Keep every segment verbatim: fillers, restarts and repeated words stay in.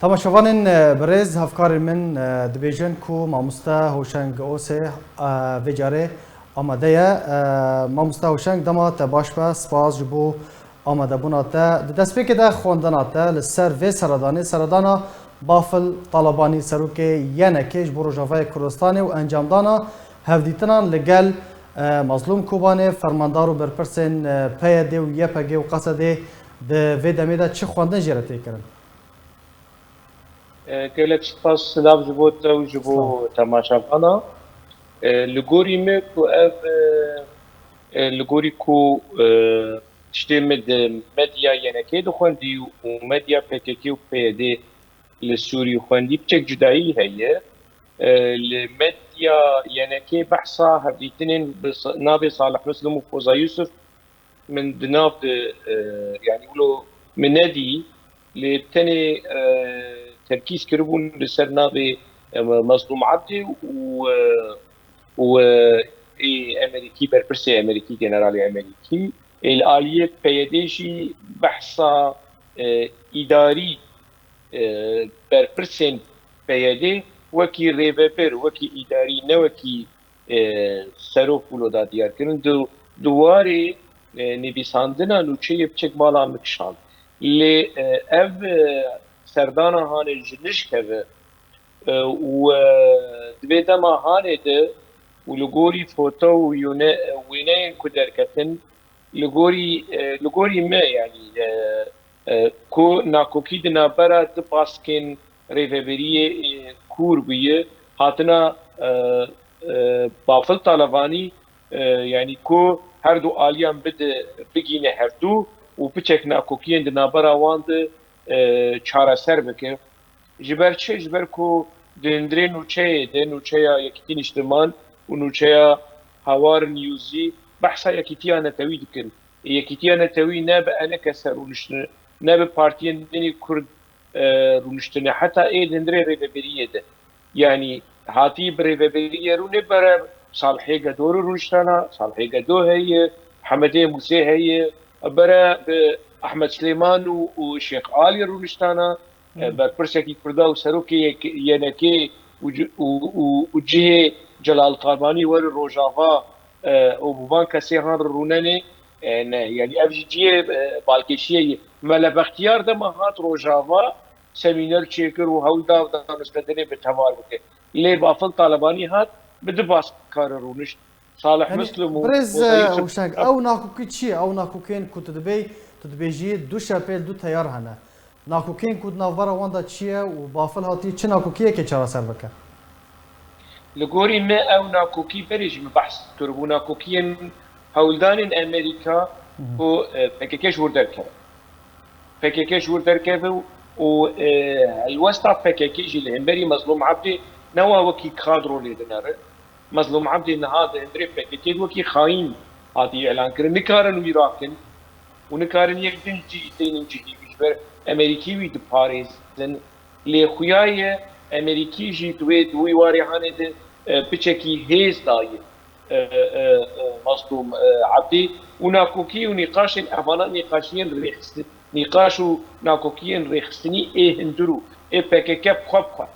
Temaşevanên, e, birêz, hevkarên min, e, dibêjin ku mamoste Hoşeng Ose, e, vê carê amade ye. E, mamoste Hoşeng, dema te baş be, spas ji bo amadebûna te. Di destpêkê de xwendina te li ser vê seredanê, seredana Bafil Talabanî, serokê Y N K'ê ji bo Rojavayê Kurdistanê û encamdana hevdîtinan li gel, e, Mazlûm Kobanê, fermandar û berpirsên, e, P Y D û Y P G û Qesedê di vê demê de çi xwendin jê re tê kirin? E, gelek spas, silav ji bo te û ji bo Silav. temaşevana. E, li gorî me ku ev, e, e, li gorî ku, e, tiştê me di medya Y N K'ê dixwendî û medya P K K û P Y D li Sûrî xwendî, piçek cudayî heye. E, li medya Y N K'ê behsa hevdîtinên bi sa-, navê Salih Muslim û Foza Yusuf min di nav de, e, yanî wilo min nedî, lê tenê, e, terkîz kiribûn li ser navê, e, Mazlûm Ebdî û, e, û, e, ê Emerîkî, berpirsê Emerîkî, generalê Emerîkî, ê li aliyê P Y D jî behsa, e, îdarî, e, berpirsên P Y D wekî rêvebir, wekî îdarî, ne wekî e, serok wilo da diyar kirin. Di, di warê, e, nivîsandina nûçeyê piçek bala min kişand. Lê, e, ev, e, serdana hanê ji nişkeve, e, û, e, di vê dema hanê de û li gorî foto û yûne-, wêneyên ku derketin, li gorî, e, li gorî me, yanî, e, e, ku nakokî di navbera du baskên rêveberiyê, e, kûr bûye, hatina, e, e, Bafil Talebanî, e, yanî ku her du aliyan bide, bigîne hevdu û piçek nakokiyên di navbera wan de, e, çareser bike. Ji ber çi? Ji ber ku di hundirê nûçeyê de, nûçeya Yekîtî Niştiman û nûçeya Hawar Newsî behsa yekîtiya netewî dikin. Yekîtiya netewî ne bi E N K'ê rûniştine, ne bi partiyên din ê Kurd, e, rûniştine. Heta ê li hundirê rêveberiyê de. Yanî hatî bi rêveberiyê rûnê, bere Salihê Gedo rûniştana, Salihê Gedo heye, Hemedê Mûsê heye, bere bi Ehmed Silêman û, û Şêx Alî rûniştana, e, berpirsekî Kurda û serokê Y N K'ê û ci-, û, û, û cihê Celal Tabanî were Rojava, e, û bi van kesê han rûnenê, e, ne, yanî ev jî cihê, e, balkêşiyê ye. Mele Bextiyar dema hat Rojava, semîner çêkir û hewl da danûstedinê bi tevar bike. Lê Bafil Talebanî hat bi du baskar rûnişt. Salih Yanî, Muslim û birêz, Oda e, Yusuf. Huşeng, ew nakokî çi ye? Ew nakokên ku tu dibê, tu dibêjî du şepêl, du teyar hene. Nakokên ku di navbera wan de çi ye û Bafil hatiye çi nakokiyekê çareser bike? Li gorî me ew nakokî berê jî min behs kiribû, nakokiyên hewldanên Amerîka Mhm. ku, e, P K K ji wir derkeve. P K K ji wir derkeve û, û, e, helwesta P K K jî li hemberî Mezlûm Ebdî ne wa wekî kadro lê dinere. Mezlûm Ebdî niha di hundirê P K K wekî xayîn hatî îlan kirin. Nikarin wî rakin û nikarin yek din jî tênin cihî wî, ji ber Amerîkî wî diparêzin. Lê xuya ye Amerîkî jî di wê, di wî warê hanê de, e, piçekî hêz daye, e, e, e, Mezlûm, e, Ebdî û nakokî û nîqaşên, evana nîqaşiyên rêxistin, nîqaş û nakokiyên rêxistinî ê hundir û ê P K K bi xwe bi xwe.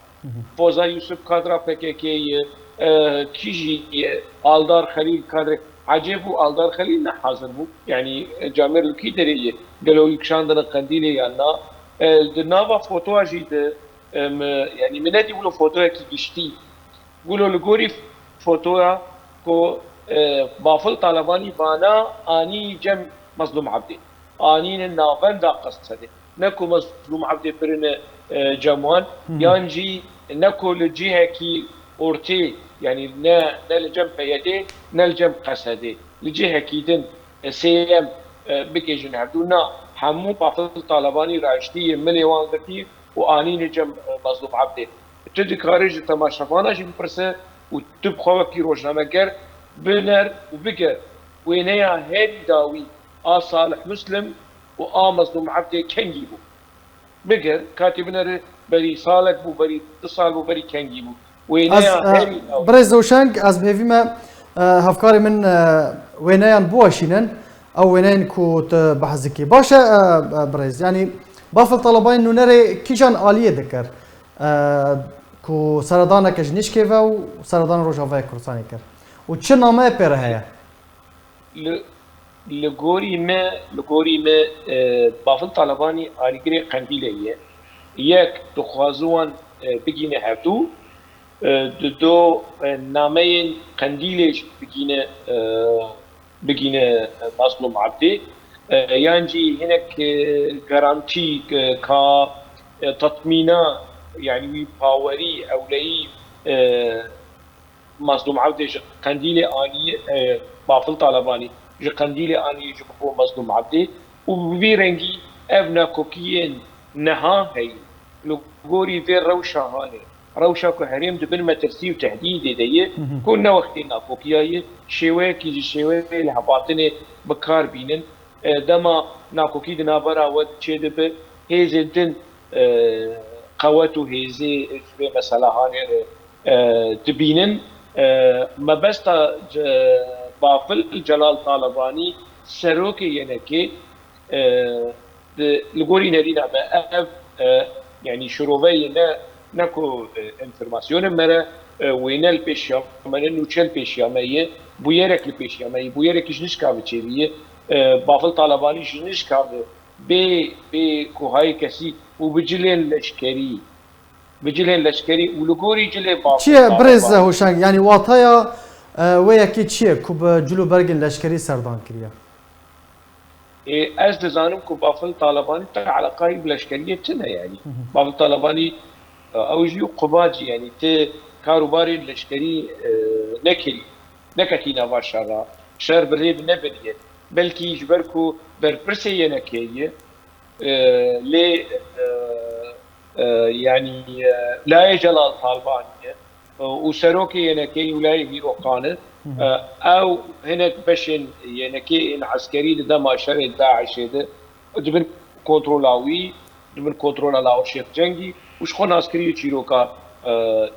Foza Yusuf kadra P K K ye, e, kî jî ye, Aldar Xelîl kadre. Ecêb bû, Aldar Xelîl ne hazir bû. Yanî, e, camêr li kî derê ye? Gelo wî kişandine Qendîlê yan na? E, di nava fotoya jî de, e, me, yanî min nedî wilo fotoyekî giştî. Wilo li gorî fotoya ku, e, Bafil Talebanî vana anî cem Mezlûm Ebdî. Anîne navenda Qesedê. Ne ku Mezlûm Ebdê birine, e, cem wan, Hı hı. yan jî ne ku li cihekî ortê, yanî ne, ne li cem P Y D'ê, ne li cem Qesedê. Li cihekî din, e, sêyem, e, bigihîjin hevdû. Na, hemû Bafil Talebanî rahiştiye, milê wan girtiye û anîne cem, e, Mezlûm Ebdê. Tu dikarî ji temaşevana jî bipirse û tu bi xwe wekî rojnameger biner û biger wêneya herî dawî a Salih Muslim û a Mezlûm Ebdê kengî bû. Biger, katî binere berî salek bû, berî du sal bû, berî kengî bû. Ez, Wêneya e, herî dawî. Birêz Rewşeng, ez bi hêvî me, e, hevkarê min, e, wêneyan biweşînin. Ew wêneyên ku tu behs dikî. Baş e, e, e, birêz, yanî Bafil Talebanî nûnerê kîjan aliyê dikir, e, ku seredaneke ji nişkê ve û seredana Rojavayê Kurdistanê kir? Û çi nameyê pê re heye? Li, li gorî me, li gorî me, e, Bafil Talebanî alîgirê Qendîlê ye. Yek, dixwaze wan, e, bigîne hevdû. E, di do, e, nameyên Qendîlê jî bigîne, e, bigîne, e, Mazlûm Ebdê. E, yan jî hinek, e, garantî, e, ka, e, tatmîna, yanî wî pawerî, ewleyî, e, Mazlûm Ebdê ji Qendîlê anî, e, Bafil Talebanî ji Qendîlê anî ji bo Mazlûm Ebdê û bi vî rengî ev nakokiyên niha heyî. Li gorî vê rewşa hanê, rewşa ku herêm di bin metirsî û tehdîdê de ye, Hı hı. ku ne wextê nakokiya ye, şêweyekî ji şêweyê lihevhatinê bi kar bînin. E, dema nakokî di navbera we çêdibe, hêzên din, e, qewet û hêzê ji vê mesela hanê re, e, dibînin. E, mebesta ce-, Bafil Celal Talebanî, serokê Y N K'ê, e, di, li gorî nerîna me ev, e, yanî şirove ye, ne, ne ku, e, enfirmasyonên me re, e, wêne li pêşiya me ne, nûçe li pêşiya me ye, bûyerek li pêşiya me ye, bûyerekî ji nişka ve çêbî ye. E, Bafil Talebanî ji nişka ve bê, bê kuhayê kesî û bi cilên leşkerî, bi cilên leşkerî û li gorî cilê Bafil Çi ye birêz Talebanî. Hoşeng? Yanî wataya, e, wê yekê çi ye ku bi cil û bergên leşkerî serdan kiriye? Ê, ez dizanim ku Bafil Talebanî te eleqayî bi leşkeriyê tune, yanî. Hı hı. Bafil Talebanî, e, ew jî qubacî, yanî ti karûbarên leşkerî, e, nekirî, neketî nava şera, şer bi rê bi nebiriye. Belkî ji ber ku berpirsê Y N K'ê ye, e, lê, e, e, yanî, e, layê Celal Talbanî ye, e, û serokê Y N K'ê û layê Hîrokan e. Hı hı. E, ew hinek beşên Y N K'ê ên eskerî di dema şerê DAIŞ'ê de dibin kontrola wî, dibin kontrola Lawir Şêx Cengî û ji xwe naskirî çîroka, e,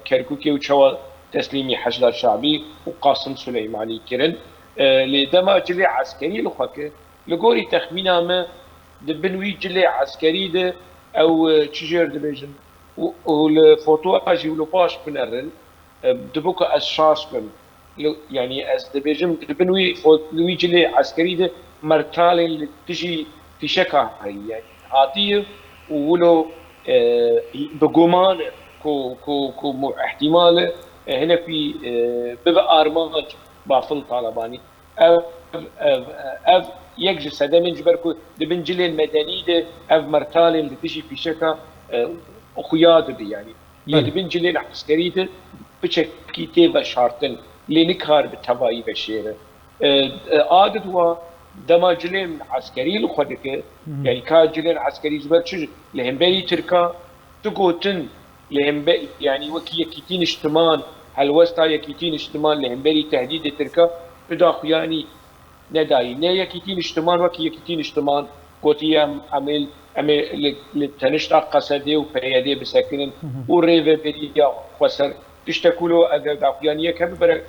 Kerkûkê û çawa teslîmî Heşda Şabî û Qasim Suleymanî kirin. E, lê dema cilê eskerî li xwe kir, Li gorî texmîna me, di bin wî cilê eskerî de ew, e, çi jêr dibêjin û, û li fotoya jî wilo baş binerin, e, dibo ku ez şaş bim. Li, yanî ez dibêjim, di bin wî fo-, wî cilê eskerî de mertalên li dijî fîşeka heyî, yanî hatiye û wilo, e, bi guman e ku, ku, ku mu-, ihtimal e, e, hinek wî, e, bibe armanc Bafil Talebanî. Ev, ev, ev yek ji sedemên, ji ber ku di bin cilên medenî de ev mertalên li dijî fîşeka, e, xuya dibe, yanî. Lê Belê. Di bin cilên eskerî de piçekî tê veşartin, lê nikaribe tevayî veşêre. E, e, a di dua dema cilên eskerî li xwe dike, Hı hı. yanî ka cilên eskerî ji ber çi li hemberî Tirka, tu gotin li hembe-, yanî wekî Yekîtî Niştiman, helwesta Yekîtî Niştiman li hemberî tehdîdê Tirka, tu daxuyanî nedayî. Ne Yekîtî Niştiman wekî Yekîtî Niştiman gotiye em, em ê, em ê li, li tenişta Qesedê û P Y D'ê bisekinin Hı hı. û rêveberiya xweser tiştek wilo eger daxuyaniyek hebe bere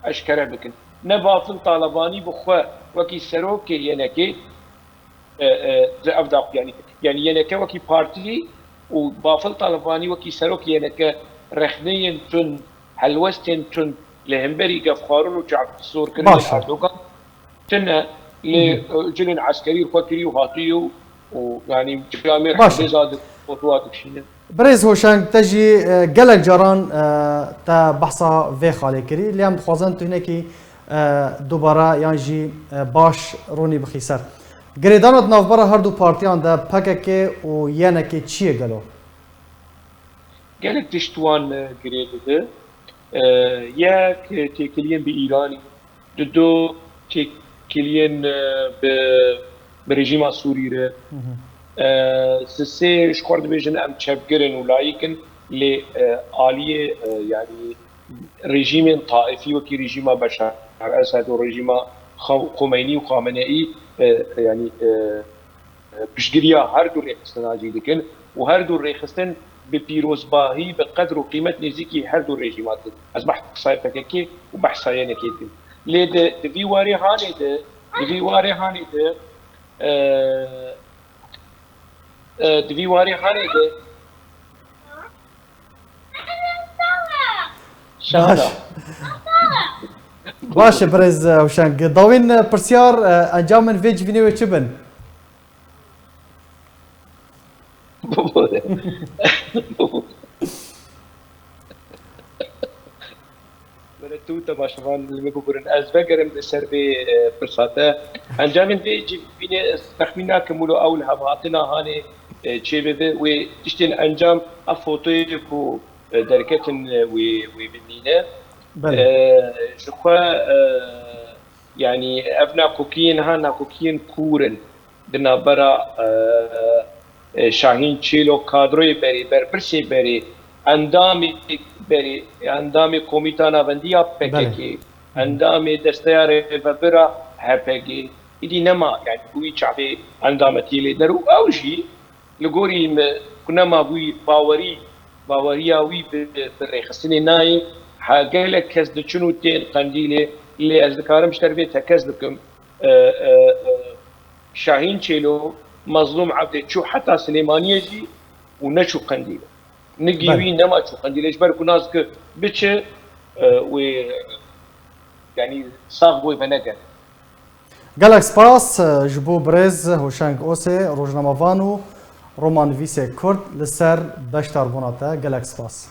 eşkere bikin. Ne Bafil Talebanî bi xwe wekî serokê Y N K'ê e, e, di ev daxuyanî. Yanî Y N K wekî partî û Bafil Talebanî wekî serokê Y N K rexneyên tund, helwestên tund li hemberî gefxwarin û çavsûrkirinê Baş e. Erdogan tune lê, Hı hı. e, cilên eskerî xwe kirî û hatiye û, û, yanî camêr Baş e. hemêza di fotowa dikişînin. Birêz Hoşeng, te jî, e, gelek caran, e, te behsa vê xalê kirî. Lê em dixwazin tu hinekî, e, dubare yan jî, e, baş ronî bixî ser. Girêdana di navbera her du partiyan de P K K û Y N K çi ye gelo? Gelek tişt wan, e, girê dide. E, yek, e, têkiliyên bi Îranî, di do têkiliyên, e, bi, bi rejîma Sûrî re. Hı hı. E, sisê ji xwe dibêjin em çepgir in û layîk in, lê, e, aliyê, e, yanî rejîmên taifî wekî rejîma Beşar Esed û rejîma Xo-, Xomeyni û Xameneî, e, yanî, e, piştgiriya her du rêxistina jî dikin û her du rêxistin bi pîrozbahî, bi qedr û qîmet nêzîkî her du rejîma dikin. Ez behsa P K K û behsa Y N K dikim. Lê di, di vî warê hanê de, di vî warê hanê de, e, e, di vî warê hanê de. Baş. Baş e birêz, e, Huşeng. Dawîn, e, pirsyar, e, encamên vê civînê wê çi bin? Were tu temaşevan li min bibirin. Ez vegerim li ser vê, e, pirsa te. Encamên vê civînê ez texmîn nakim wilo ew li hevhatina hanê, e, çêbibe. Wê tiştên encam, ev fotoyê ku, e, derketin, e, wê, wê binîne. Belê. E, ji xwe, e, yanî ev nakokiyên ha nakokiyên kûr in. Di navbera, e, e, Şahîn Çêlo kadroyê berê, berpirsê berê, endamê berê, endamê Komîta Navendî ya P K K, Belê. Endamê Desteya Rêvebir a H P G, îdî nema, yanî bi wî çavê endametiyê lê der û ew jî li gorî min ku nema wî bawerî, baweriya wî bi, bi rêxistinê nayê, ha gelek kes diçin û tên Qendîlê, lê ez dikarim ji te re vê tekez bikim. E, e, e, Şahîn Çêlo, Mezlûm Evdê çû heta Silêmaniyê jî û neçû Qendîlê. Nigî Belê. Wî nema çû Qendîlê, ji ber ku nas dike biçe, e, wê, yanî sax bû wê venegere. Gelek spas, e, ji bo birêz Hoşeng Osê, rojnamevan û romannivîsê Kurd li ser beşdarbûna te. Gelek spas.